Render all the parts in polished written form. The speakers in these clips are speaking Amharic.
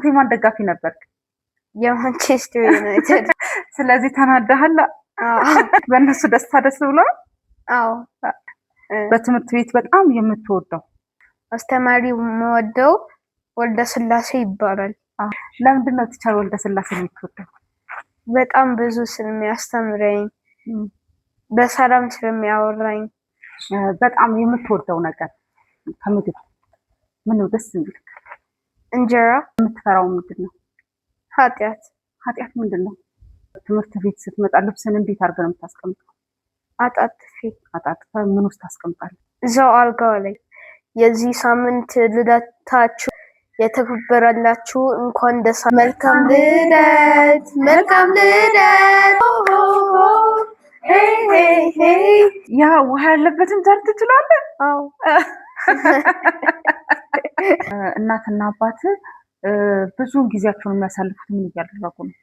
አንተ የማን ደጋፊ ነበርክ? የማንቸስተር ዩናይትድ። ስለዚህ ተናደሃል። አዎ። በእነሱ ደስታ ደስ ብሎሃል? አዎ። በትምህርት ቤት በጣም የምትወደው አስተማሪ የምወደው ወልደ ስላሴ ይባላል። ለምንድን ነው teacher ወልደ ስላሴ የምትወደው? በጣም ብዙ ስለሚያስተምረኝ፣ በሰላም ስለሚያወራኝ። በጣም የምትወደው ነገር ከምግብ ምን ነው ደስ የሚል? እንጀራ። የምትፈራው ምንድን ነው? ኃጢአት። ኃጢአት ምንድን ነው? ትምህርት ቤት ስትመጣ ልብስን እንዴት አድርገህ ነው የምታስቀምጠው? አጣጥፌ። አጣጥፈህ ምን ውስጥ ታስቀምጣለህ? እዛው አልጋው ላይ። የዚህ ሳምንት ልደታችሁ የተከበረላችሁ እንኳን ደስ፣ መልካም ልደት፣ መልካም ልደት። ያ ውሃ ያለበትን jar ትችላለህ? አዎ። እናትና አባት ብዙውን ጊዜያቸውን የሚያሳልፉት ምን እያደረጉ ነው?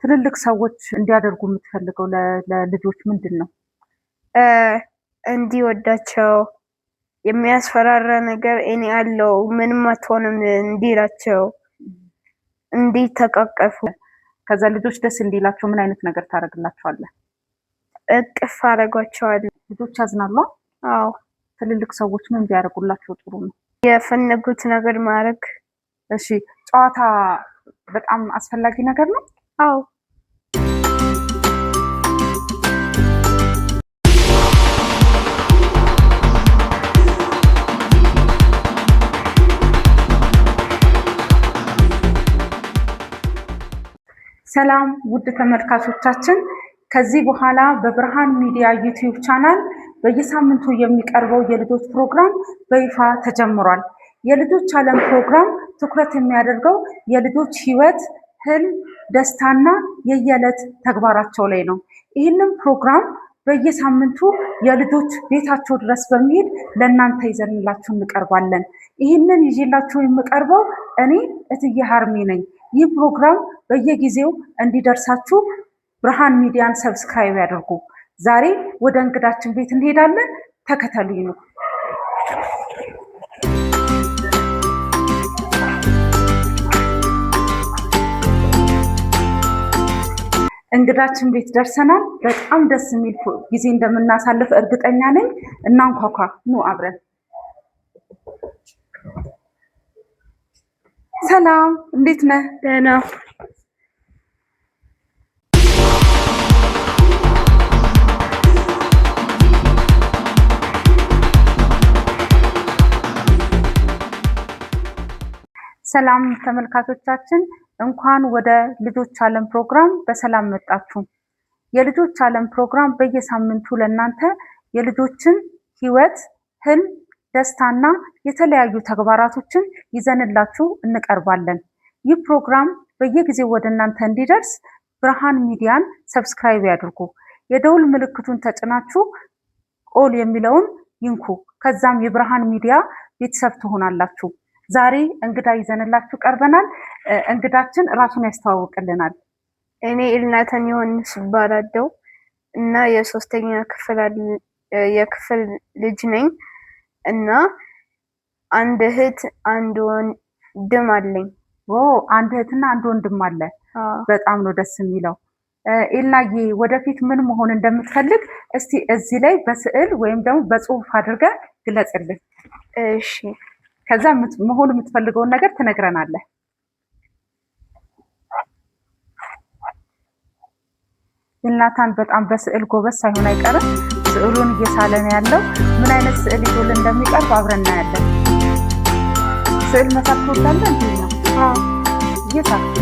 ትልልቅ ሰዎች እንዲያደርጉ የምትፈልገው ለልጆች ምንድን ነው? እንዲወዳቸው፣ የሚያስፈራራ ነገር እኔ አለው ምንም አትሆንም እንዲላቸው፣ እንዲተቃቀፉ። ከዛ ልጆች ደስ እንዲላቸው ምን አይነት ነገር ታደርግላቸዋለህ? እቅፍ አደርጓቸዋለሁ። ልጆች ያዝናሉ? አዎ። ትልልቅ ሰዎች ምን ቢያደርጉላቸው ጥሩ ነው? የፈለጉት ነገር ማድረግ። እሺ፣ ጨዋታ በጣም አስፈላጊ ነገር ነው። አዎ። ሰላም ውድ ተመልካቾቻችን፣ ከዚህ በኋላ በብርሃን ሚዲያ ዩቲዩብ ቻናል በየሳምንቱ የሚቀርበው የልጆች ፕሮግራም በይፋ ተጀምሯል። የልጆች ዓለም ፕሮግራም ትኩረት የሚያደርገው የልጆች ሕይወት፣ ህልም፣ ደስታና የየዕለት ተግባራቸው ላይ ነው። ይህንን ፕሮግራም በየሳምንቱ የልጆች ቤታቸው ድረስ በመሄድ ለእናንተ ይዘንላችሁ እንቀርባለን። ይህንን ይዤላችሁ የምቀርበው እኔ እትዬ ሀርሜ ነኝ። ይህ ፕሮግራም በየጊዜው እንዲደርሳችሁ ብርሃን ሚዲያን subscribe ያድርጉ። ዛሬ ወደ እንግዳችን ቤት እንሄዳለን። ተከተሉኝ ነው። እንግዳችን ቤት ደርሰናል። በጣም ደስ የሚል ጊዜ እንደምናሳልፍ እርግጠኛ ነኝ። እናንኳኳ፣ ኑ አብረን። ሰላም፣ እንዴት ነህ? ደህና። ሰላም ተመልካቾቻችን፣ እንኳን ወደ ልጆች ዓለም ፕሮግራም በሰላም መጣችሁ። የልጆች ዓለም ፕሮግራም በየሳምንቱ ለእናንተ የልጆችን ሕይወት፣ ህልም፣ ደስታና የተለያዩ ተግባራቶችን ይዘንላችሁ እንቀርባለን። ይህ ፕሮግራም በየጊዜው ወደ እናንተ እንዲደርስ ብርሃን ሚዲያን subscribe ያድርጉ። የደውል ምልክቱን ተጭናችሁ all የሚለውን ይንኩ። ከዛም የብርሃን ሚዲያ ቤተሰብ ትሆናላችሁ። ዛሬ እንግዳ ይዘንላችሁ ቀርበናል። እንግዳችን ራሱን ያስተዋውቅልናል። እኔ ኤልናታን ዮሐንስ እባላለሁ እና የሶስተኛ የክፍል ልጅ ነኝ እና አንድ እህት አንድ ወንድም አለኝ። ኦ፣ አንድ እህትና አንድ ወንድም አለ። አዎ። በጣም ነው ደስ የሚለው። ኤልናዬ፣ ወደፊት ምን መሆን እንደምትፈልግ እስቲ እዚህ ላይ በስዕል ወይም ደግሞ በጽሁፍ አድርገህ ግለጽልን። እሺ። ከዛ መሆን የምትፈልገውን ነገር ትነግረናለህ። ኤልናታን በጣም በስዕል ጎበዝ ሳይሆን አይቀርም። ስዕሉን እየሳለ ነው ያለው። ምን አይነት ስዕል ይዞልን እንደሚቀርብ አብረን እናያለን። ስዕል መሳል ትወዳለህ? እንዴት ነው? አዎ። እየሳልክ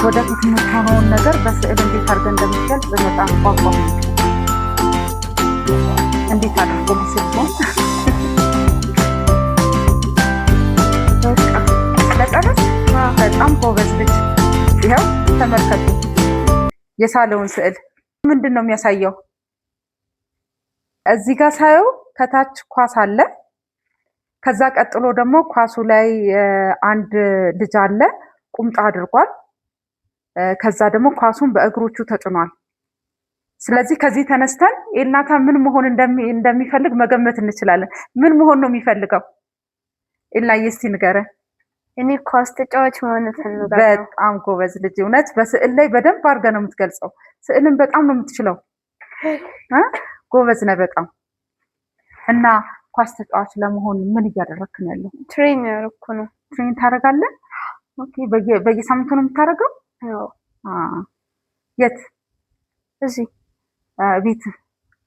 ወደፊት የምትሆነውን ነገር በስዕል እንዴት አድርገህ እንደምትገልጽ በጣም ቋንቋ እንዴት አድርጎ ሊስል ይሆን? በቃ ስለጨረስ በጣም ጎበዝ ልጅ። ይኸው ተመልከቱ የሳለውን ስዕል። ምንድን ነው የሚያሳየው? እዚህ ጋር ሳየው ከታች ኳስ አለ። ከዛ ቀጥሎ ደግሞ ኳሱ ላይ አንድ ልጅ አለ፣ ቁምጣ አድርጓል። ከዛ ደግሞ ኳሱን በእግሮቹ ተጭኗል። ስለዚህ ከዚህ ተነስተን ኤልናታን ምን መሆን እንደሚፈልግ መገመት እንችላለን። ምን መሆን ነው የሚፈልገው? ኤልናዬ እስቲ ንገረን። እኔ ኳስ ተጫዋች መሆን እፈልጋለሁ። በጣም ጎበዝ ልጅ። እውነት በስዕል ላይ በደንብ አድርገህ ነው የምትገልጸው። ስዕልን በጣም ነው የምትችለው። እ? ጎበዝ ነህ በጣም። እና ኳስ ተጫዋች ለመሆን ምን እያደረግክ ነው ያለው? Train እያደረኩ ነው። Train ታደርጋለህ? Okay። በየሳምንቱ ነው የምታደርገው? አዎ። የት? እዚህ። ቤት?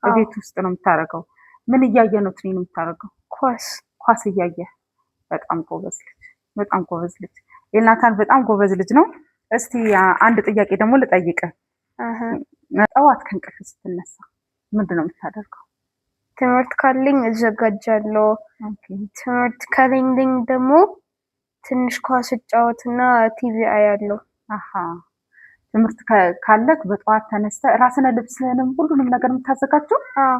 አዎ። ቤት ውስጥ ነው የምታደርገው። ምን እያየህ ነው train የምታደርገው? ኳስ። ኳስ እያየህ። በጣም ጎበዝ ልጅ፣ በጣም ጎበዝ ልጅ። ኤልናታን በጣም ጎበዝ ልጅ ነው። እስቲ አንድ ጥያቄ ደግሞ ልጠይቅህ። ጠዋት ከእንቅልፍ ስትነሳ ምንድን ነው የምታደርገው? ትምህርት ካለኝ እዘጋጃለሁ። ትምህርት ከሌለኝ ደግሞ ትንሽ ኳስ እጫወትና ቲቪ አያለሁ። አሃ፣ ትምህርት ካለክ በጠዋት ተነስተህ ራስህን ልብስህንም ሁሉንም ነገር የምታዘጋጀው? አዎ።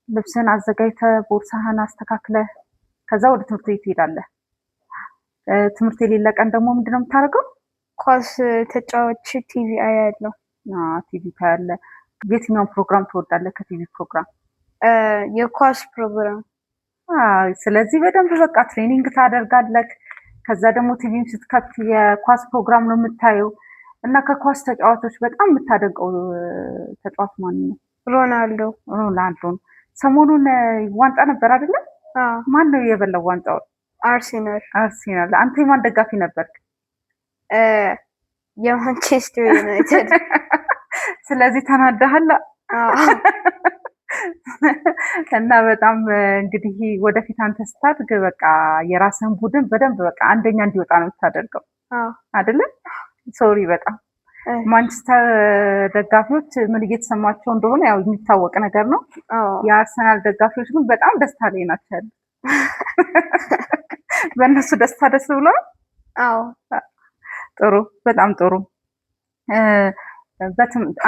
ልብስህን አዘጋጅተህ ቦርሳህን አስተካክለህ ከዛ ወደ ትምህርት ቤት ትሄዳለህ። ትምህርት የሌለ ቀን ደግሞ ምንድን ነው የምታደርገው? ኳስ ተጫውቼ ቲቪ አያለሁ። ቲቪ ታያለህ። የትኛውን ፕሮግራም ትወዳለህ ከቲቪ ፕሮግራም? የኳስ ፕሮግራም። ስለዚህ በደንብ በቃ training ታደርጋለህ። ከዛ ደግሞ ቲቪም ስትከፍት የኳስ ፕሮግራም ነው የምታየው። እና ከኳስ ተጫዋቾች በጣም የምታደንቀው ተጫዋች ማን ነው? ሮናልዶ። ሮናልዶን። ሰሞኑን ዋንጫ ነበር አይደለ? አዎ። ማን ነው የበላው ዋንጫው? አርሴናል። አርሴናል። አንተ የማን ደጋፊ ነበርክ? የማንቸስተር ዩናይትድ። ስለዚህ ተናደሃል። አዎ። እና በጣም እንግዲህ ወደፊት አንተ ስታድግ በቃ የራስህን ቡድን በደንብ በቃ አንደኛ እንዲወጣ ነው የምታደርገው። አዎ። አይደለ? Sorry በጣም ማንቸስተር ደጋፊዎች ምን እየተሰማቸው እንደሆነ ያው የሚታወቅ ነገር ነው። አዎ። የአርሰናል ደጋፊዎች ግን በጣም ደስታ ላይ ናቸው ያሉት። በእነሱ ደስታ ደስ ብሏል። አዎ። ጥሩ፣ በጣም ጥሩ።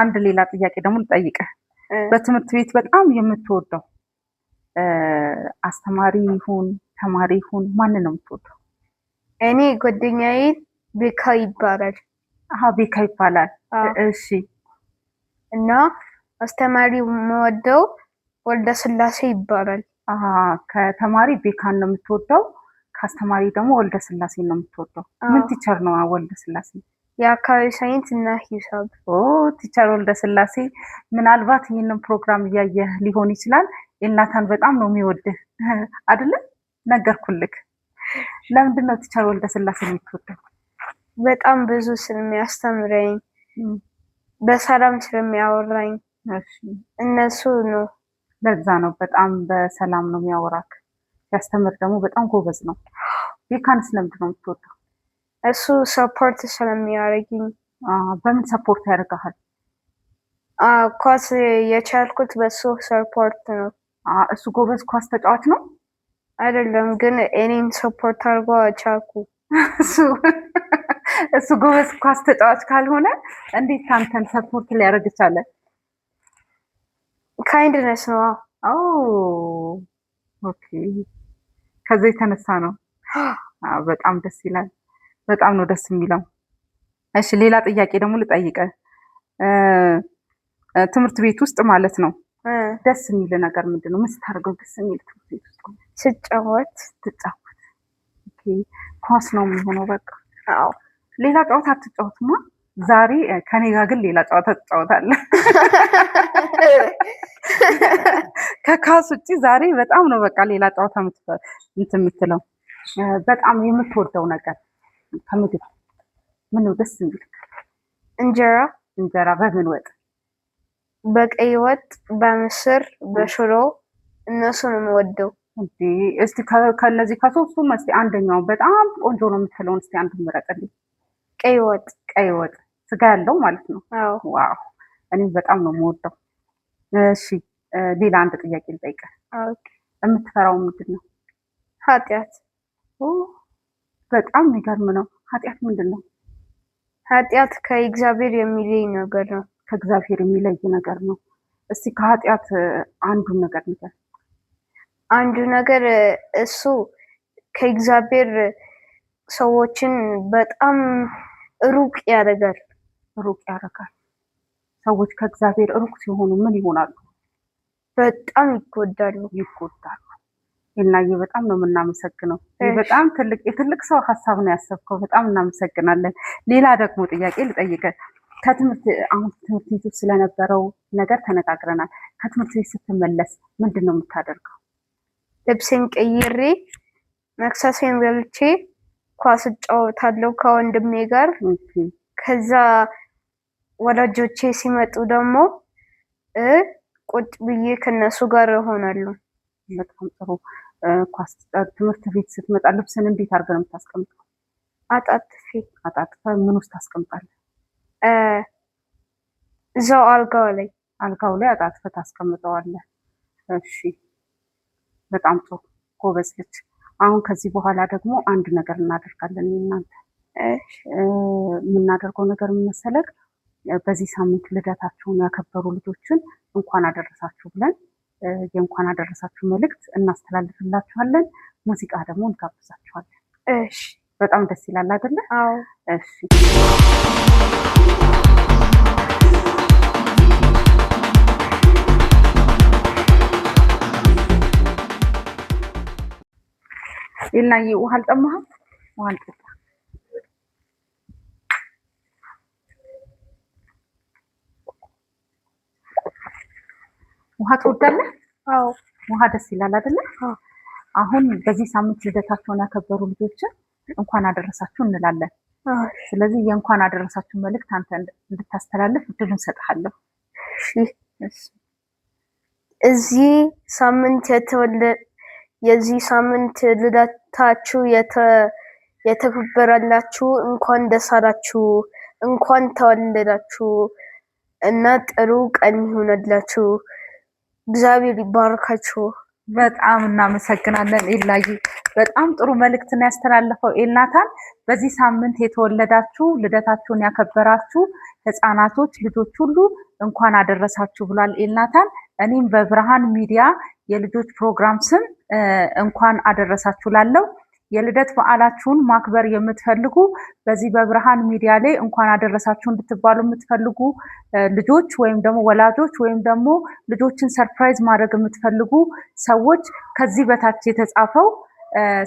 አንድ ሌላ ጥያቄ ደግሞ ልጠይቅህ። በትምህርት ቤት በጣም የምትወደው አስተማሪ ይሁን ተማሪ ይሁን ማንን ነው የምትወደው? እኔ ጓደኛዬ ቤካ ይባላል። አሃ፣ ቤካ ይባላል። አዎ። እሺ። እና አስተማሪ የምወደው ወልደ ስላሴ ይባላል። አሃ፣ ከተማሪ ቤካን ነው የምትወደው፣ ከአስተማሪ ደግሞ ወልደ ስላሴን ነው የምትወደው። ምን አዎ። Teacher ነው ወልደ ስላሴ? የአካባቢ ሳይንስ እና ሂሳብ። ኦ፣ teacher ወልደ ስላሴ ምናልባት ይህንን ፕሮግራም እያየህ ሊሆን ይችላል። ኤልናታን በጣም ነው የሚወድህ አይደለ? ነገርኩልክ። ለምንድን ነው teacher ወልደ ስላሴ የምትወደው? በጣም ብዙ ስለሚያስተምረኝ፣ በሰላም ስለሚያወራኝ እነሱ ነው። ለዛ ነው፣ በጣም በሰላም ነው የሚያወራክ። ሲያስተምር ደግሞ በጣም ጎበዝ ነው። ቤካንስ ለምንድን ነው የምትወደው? እሱ support ስለሚያደርግኝ። በምን support ያደርግሃል? ኳስ የቻልኩት በሱ support ነው። እሱ ጎበዝ ኳስ ተጫዋች ነው? አይደለም፣ ግን እኔን support አድርጎ ቻልኩ። እሱ ጎበዝ ኳስ ተጫዋች ካልሆነ እንዴት አንተን support ሊያደርግ ቻለ? Kindness ነው። ኦ፣ okay። ከዛ የተነሳ ነው። አዎ፣ በጣም ደስ ይላል። በጣም ነው ደስ የሚለው። እሺ፣ ሌላ ጥያቄ ደግሞ ልጠይቅህ። ትምህርት ቤት ውስጥ ማለት ነው ደስ የሚል ነገር ምንድን ነው? ምን ስታደርገው ደስ የሚል ትምህርት ቤት ውስጥ? ስጫወት። ስትጫወት። Okay፣ ኳስ ነው የሚሆነው በቃ። አዎ። ሌላ ጨዋታ አትጫወትማ? ዛሬ ከኔ ጋር ግን ሌላ ጨዋታ ትጫወታለህ። ከኳስ ውጪ ዛሬ በጣም ነው በቃ ሌላ ጨዋታ እንትን የምትለው። በጣም የምትወደው ነገር ከምግብ ምን ነው ደስ የሚል? እንጀራ። እንጀራ በምን ወጥ? በቀይ ወጥ፣ በምስር፣ በሽሮ እነሱ ነው የምወደው። እንዴ፣ እስቲ ከነዚህ ከሶስቱም እስቲ አንደኛው በጣም ቆንጆ ነው የምትለውን እስቲ አንዱን ምረጥልኝ። ቀይ ወጥ። ቀይ ወጥ ስጋ ያለው ማለት ነው። አዎ። Wow፣ እኔም በጣም ነው የምወደው። እሺ፣ ሌላ አንድ ጥያቄ ልጠይቅህ። Okay። የምትፈራው ምንድን ነው? ኃጢአት። ኦ፣ በጣም የሚገርም ነው። ኃጢአት ምንድን ነው? ኃጢአት ከእግዚአብሔር የሚለይ ነገር ነው። ከእግዚአብሔር የሚለይ ነገር ነው። እስቲ ከኃጢአት አንዱን ነገር ንገር። አንዱ ነገር እሱ ከእግዚአብሔር ሰዎችን በጣም ሩቅ ያደርጋል። ሩቅ ያደርጋል። ሰዎች ከእግዚአብሔር ሩቅ ሲሆኑ ምን ይሆናሉ? በጣም ይጎዳሉ። ይጎዳሉ። ኤልናዬ በጣም ነው የምናመሰግነው። ይህ በጣም ትልቅ የትልቅ ሰው ሀሳብ ነው ያሰብከው። በጣም እናመሰግናለን። ሌላ ደግሞ ጥያቄ ልጠይቅህ። ከትምህርት አሁን ትምህርት ቤቱ ስለነበረው ነገር ተነጋግረናል። ከትምህርት ቤት ስትመለስ ምንድን ነው የምታደርገው? ልብሴን ቀይሬ መክሰሴን በልቼ ኳስ እጫወታለሁ ከወንድሜ ጋር። ከዛ ወላጆቼ ሲመጡ ደግሞ ቁጭ ብዬ ከነሱ ጋር እሆናለሁ። በጣም ጥሩ። ኳስ ትምህርት ቤት ስትመጣ ልብስን እንዴት አድርገህ ነው የምታስቀምጠው? አጣጥፌ። አጣጥፈህ ምን ውስጥ ታስቀምጣለህ? እዛው አልጋው ላይ። አልጋው ላይ አጣጥፈህ ታስቀምጠዋለህ። እሺ፣ በጣም ጥሩ ጎበዝ ልጅ። አሁን ከዚህ በኋላ ደግሞ አንድ ነገር እናደርጋለን። እናንተ የምናደርገው ነገር ምን መሰለህ? በዚህ ሳምንት ልደታቸውን ያከበሩ ልጆችን እንኳን አደረሳችሁ ብለን የእንኳን አደረሳችሁ መልእክት እናስተላልፍላችኋለን። ሙዚቃ ደግሞ እንጋብዛችኋለን። እሺ። በጣም ደስ ይላል አይደለ? አዎ። እሺ። ኤልናዬ ውሃ አልጠማህም? ውሃ አልጠጣ። ውሃ ትወዳለህ? አዎ። ውሃ ደስ ይላል አይደለ? አዎ። አሁን በዚህ ሳምንት ልደታቸውን ያከበሩ ልጆችን እንኳን አደረሳችሁ እንላለን። ስለዚህ የእንኳን አደረሳችሁ መልእክት አንተ እንድታስተላልፍ እድሉን እሰጥሃለሁ። እሺ። እዚህ ሳምንት የተወለ የዚህ ሳምንት ልደታችሁ የተከበረላችሁ እንኳን ደስ አላችሁ፣ እንኳን ተወለዳችሁ እና ጥሩ ቀን ይሁንላችሁ። እግዚአብሔር ይባርካችሁ። በጣም እናመሰግናለን ኤላዬ። በጣም ጥሩ መልእክት ነው ያስተላለፈው ኤልናታን። በዚህ ሳምንት የተወለዳችሁ ልደታችሁን ያከበራችሁ ህፃናቶች፣ ልጆች ሁሉ እንኳን አደረሳችሁ ብሏል ኤልናታን። እኔም በብርሃን ሚዲያ የልጆች ፕሮግራም ስም እንኳን አደረሳችሁ ላለው የልደት በዓላችሁን ማክበር የምትፈልጉ በዚህ በብርሃን ሚዲያ ላይ እንኳን አደረሳችሁ እንድትባሉ የምትፈልጉ ልጆች ወይም ደግሞ ወላጆች ወይም ደግሞ ልጆችን surprise ማድረግ የምትፈልጉ ሰዎች ከዚህ በታች የተጻፈው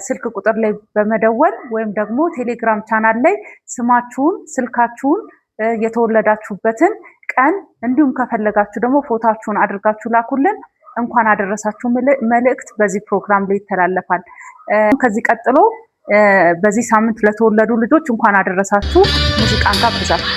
ስልክ ቁጥር ላይ በመደወል ወይም ደግሞ ቴሌግራም ቻናል ላይ ስማችሁን፣ ስልካችሁን፣ የተወለዳችሁበትን ቀን እንዲሁም ከፈለጋችሁ ደግሞ ፎታችሁን አድርጋችሁ ላኩልን። እንኳን አደረሳችሁ መልእክት በዚህ ፕሮግራም ላይ ይተላለፋል። ከዚህ ቀጥሎ በዚህ ሳምንት ለተወለዱ ልጆች እንኳን አደረሳችሁ ሙዚቃን ጋብዛችሁ።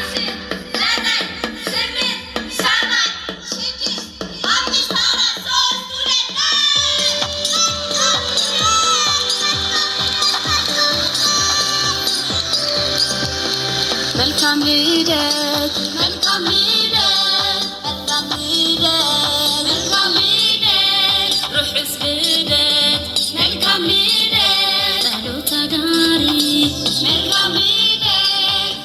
መልካም ልደት፣ መልካም ልደት፣ መልካም ልደት፣ መልካም ልደት፣ ርሑስ ልደት፣ መልካም ልደት፣ ጸሎት አዳሪ፣ መልካም ልደት፣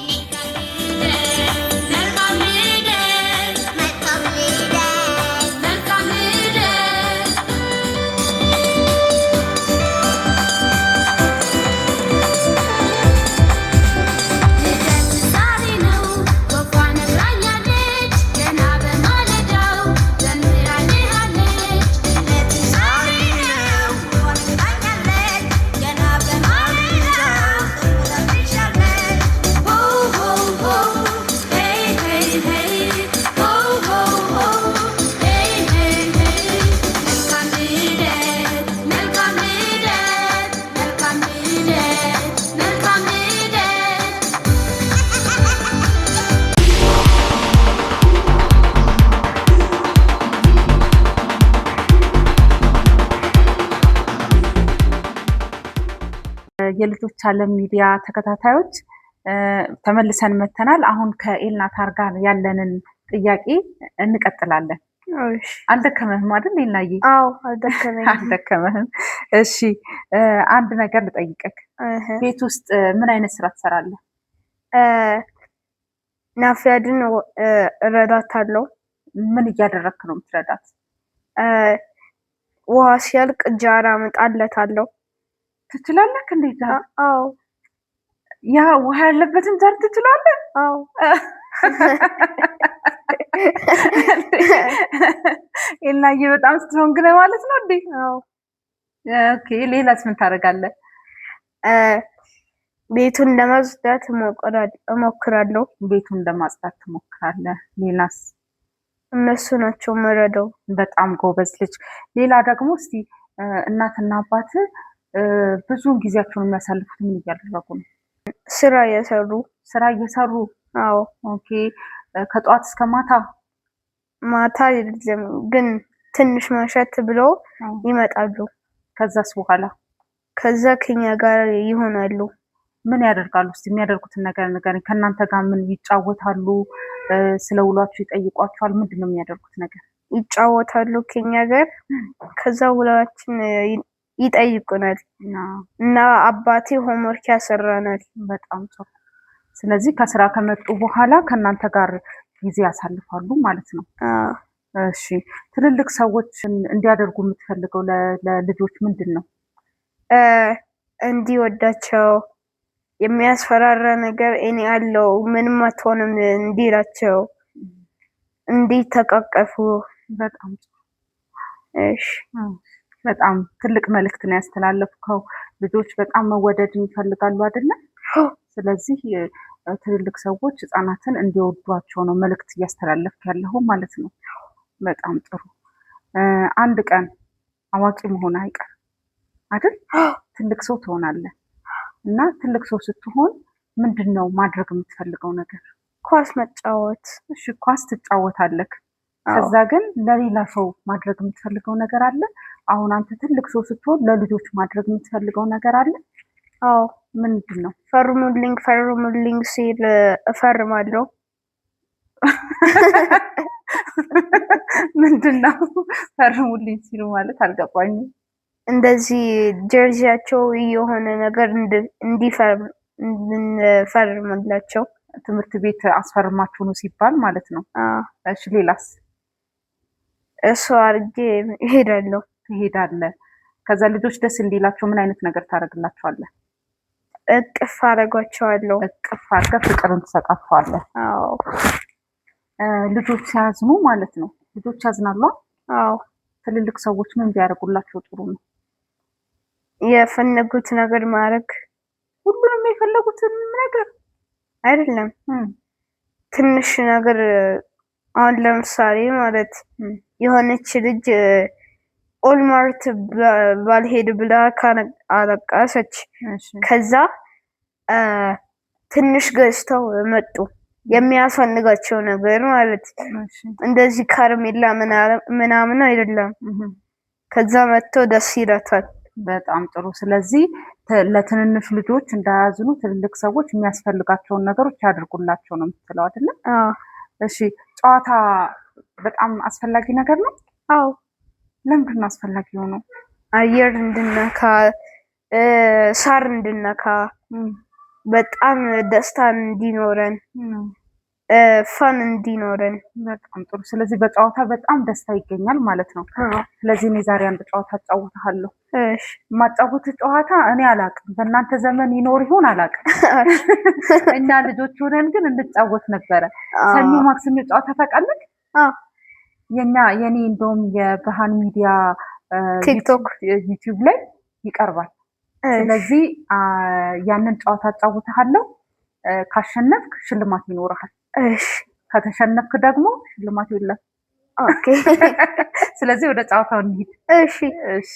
መልካም ልደት፣ መልካም ልደት፣ መልካም ልደት። ልደት ዛሬ ነው ወፏ ነግራኛለች፣ ገና በማለዳው ዘምራልሃለች። ልደት ዛሬ ነው ወፏ ነግራኛለች፣ ገና በማለዳው ዘምራልሻለች። ሆ ሆ ሆ ሄይ ሄይ ሄይ፣ ሆ ሆ ሆ ሄይ ሄይ ሄይ። መልካም ልደት፣ መልካም ልደት፣ መልካም ልደት፣ መልካም ልደት። የልጆች ዓለም ሚዲያ ተከታታዮች ተመልሰን መተናል። አሁን ከኤልናታን ጋር ያለንን ጥያቄ እንቀጥላለን። እሺ። አልደከመህም አይደል ኤልናዬ? አዎ፣ አልደከመኝም። አልደከመህም። እሺ፣ አንድ ነገር ልጠይቅህ። ቤት ውስጥ ምን አይነት ስራ ትሰራለህ? ናፊያድን እረዳታለሁ። ምን እያደረግክ ነው የምትረዳት? ውሃ ሲያልቅ jar አመጣለታለሁ። ትችላለህ እንዴ? Jar? አዎ። ያ ውሃ ያለበትን jar ትችላለህ? አዎ። ኤልናዬ በጣም strong ነህ ማለት ነው እንዴ? አዎ። Okay፣ ሌላስ ምን ታደርጋለህ? ቤቱን ለማጽዳት እሞክራለሁ። ቤቱን ለማጽዳት ትሞክራለህ። ሌላስ? እነሱ ናቸው የምረዳው። በጣም ጎበዝ ልጅ። ሌላ ደግሞ እስቲ እናትና አባት ብዙ ጊዜያቸውን የሚያሳልፉት ምን እያደረጉ ነው? ስራ እየሰሩ። ስራ እየሰሩ? አዎ። Okay። ከጠዋት እስከ ማታ? ማታ አይደለም ግን ትንሽ መሸት ብሎ ይመጣሉ። ከዛስ በኋላ? ከዛ ከኛ ጋር ይሆናሉ። ምን ያደርጋሉ? እስቲ የሚያደርጉትን ነገር ንገረኝ። ከእናንተ ጋር ምን ይጫወታሉ? ስለ ውሏችሁ ይጠይቋችኋል? ምንድን ነው የሚያደርጉት ነገር? ይጫወታሉ ከኛ ጋር። ከዛ ውሏችን ይጠይቁናል እና አባቴ homework ያሰራናል። በጣም ጥሩ። ስለዚህ ከስራ ከመጡ በኋላ ከእናንተ ጋር ጊዜ ያሳልፋሉ ማለት ነው። እሺ፣ ትልልቅ ሰዎች እንዲያደርጉ የምትፈልገው ለልጆች ምንድን ነው? እንዲወዳቸው፣ የሚያስፈራራ ነገር እኔ አለው ምንም አትሆንም እንዲላቸው፣ እንዲተቃቀፉ። በጣም ጥሩ። እሺ። በጣም ትልቅ መልእክት ነው ያስተላለፍከው። ልጆች በጣም መወደድን ይፈልጋሉ አይደለ? ስለዚህ ትልልቅ ሰዎች ህጻናትን እንዲወዷቸው ነው መልእክት እያስተላለፍክ ያለው ማለት ነው። በጣም ጥሩ። አንድ ቀን አዋቂ መሆን አይቀር አይደል? ትልቅ ሰው ትሆናለህ እና ትልቅ ሰው ስትሆን ምንድን ነው ማድረግ የምትፈልገው ነገር? ኳስ መጫወት። እሺ፣ ኳስ ትጫወታለህ። ከዛ ግን ለሌላ ሰው ማድረግ የምትፈልገው ነገር አለ? አሁን አንተ ትልቅ ሰው ስትሆን ለልጆች ማድረግ የምትፈልገው ነገር አለ? አዎ። ምንድን ነው? ፈርሙልኝ ፈርሙልኝ ሲል እፈርማለሁ። ምንድን ነው ፈርሙልኝ ሲሉ ማለት አልገባኝም። እንደዚህ ጀርዚያቸው የሆነ ነገር እንድንፈርምላቸው። ትምህርት ቤት አስፈርማችሁ ነው ሲባል ማለት ነው። እሺ፣ ሌላስ? እሱ አድርጌ እሄዳለሁ። ትሄዳለህ። ከዛ ልጆች ደስ እንዲላቸው ምን አይነት ነገር ታደርግላቸዋለህ? እቅፍ አደርጓቸዋለሁ። እቅፍ አድርገህ ፍቅርን ትሰጣቸዋለህ። አዎ። ልጆች ሲያዝኑ ማለት ነው። ልጆች ያዝናሉ። አዎ። ትልልቅ ሰዎች ምን ቢያደርጉላቸው ጥሩ ነው? የፈለጉት ነገር ማድረግ። ሁሉንም የፈለጉትን ነገር? አይደለም፣ ትንሽ ነገር። አሁን ለምሳሌ ማለት የሆነች ልጅ Walmart ባልሄድ ብላ አለቀሰች። ከዛ ትንሽ ገዝተው መጡ፣ የሚያስፈልጋቸው ነገር ማለት፣ እንደዚህ ከረሜላ ምናምን አይደለም። ከዛ መጥቶ ደስ ይላታል። በጣም ጥሩ። ስለዚህ ለትንንሽ ልጆች እንዳያዝኑ ትልልቅ ሰዎች የሚያስፈልጋቸውን ነገሮች ያድርጉላቸው ነው የምትለው አይደለ? አዎ። እሺ፣ ጨዋታ በጣም አስፈላጊ ነገር ነው። አዎ። ለምንድን ነው አስፈላጊ የሆነው? አየር እንድነካ፣ ሳር እንድነካ፣ በጣም ደስታ እንዲኖረን፣ fun እንዲኖረን። በጣም ጥሩ። ስለዚህ በጨዋታ በጣም ደስታ ይገኛል ማለት ነው። ስለዚህ እኔ ዛሬ አንድ ጨዋታ አጫውትሃለሁ። እሺ። የማጫውት ጨዋታ እኔ አላውቅም፣ በእናንተ ዘመን ይኖር ይሆን አላውቅም። እኛ ልጆች ሆነን ግን እንጫወት ነበረ። ሰኞ ማክሰኞ ጨዋታ ታውቃለህ? አዎ። የኛ የኔ እንደውም የብርሃን ሚዲያ ቲክቶክ ዩቲዩብ ላይ ይቀርባል። ስለዚህ ያንን ጨዋታ አጫውትሃለሁ። ካሸነፍክ ሽልማት ይኖርሃል። እሺ። ከተሸነፍክ ደግሞ ሽልማት የለም። Okay። ስለዚህ ወደ ጨዋታው እንሂድ። እሺ። እሺ።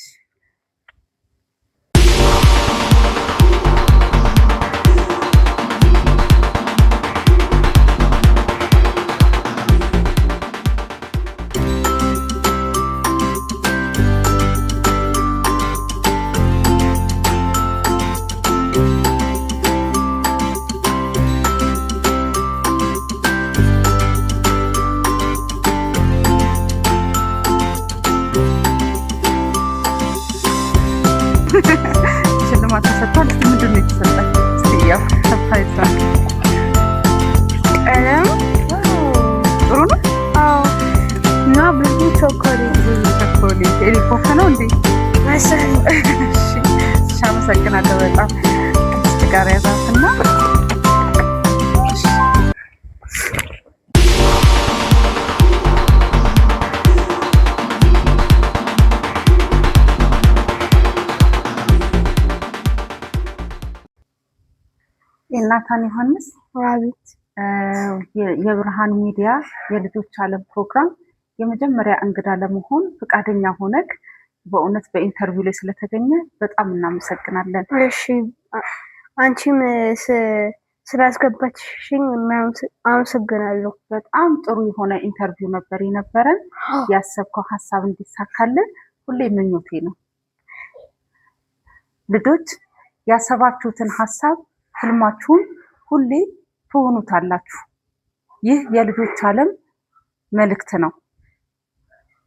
ሽልማት ተሰጥቷል። እስኪ ምንድን ነው የተሰጠ? እስኪ ያው surprise ነው። ቀለም። ጥሩ ነው። አዎ። እና ብዙ ቾኮሌት። ብዙ ቸኮሌት። ኤሊኮፍ ነው እንዴ? መሰለኝ። እሺ፣ እሺ፣ አመሰግናለሁ በጣም። ቅድስት ጋር ያዛትና እሺ። ዮናታን ዮሐንስ። አቤት። የብርሃን ሚዲያ የልጆች ዓለም ፕሮግራም የመጀመሪያ እንግዳ ለመሆን ፈቃደኛ ሆነክ በእውነት በ interview ላይ ስለተገኘ በጣም እናመሰግናለን። እሺ፣ አንቺም ስላስገባችሽኝ አመሰግናለሁ። በጣም ጥሩ የሆነ interview ነበር የነበረን። ያሰብከው ሀሳብ እንዲሳካልን ሁሌ ምኞቴ ነው። ልጆች፣ ያሰባችሁትን ሀሳብ ህልማችሁን ሁሌ ትሆኑታላችሁ። ይህ የልጆች ዓለም መልእክት ነው።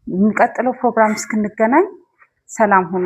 የሚቀጥለው ፕሮግራም እስክንገናኝ ሰላም ሁኑ።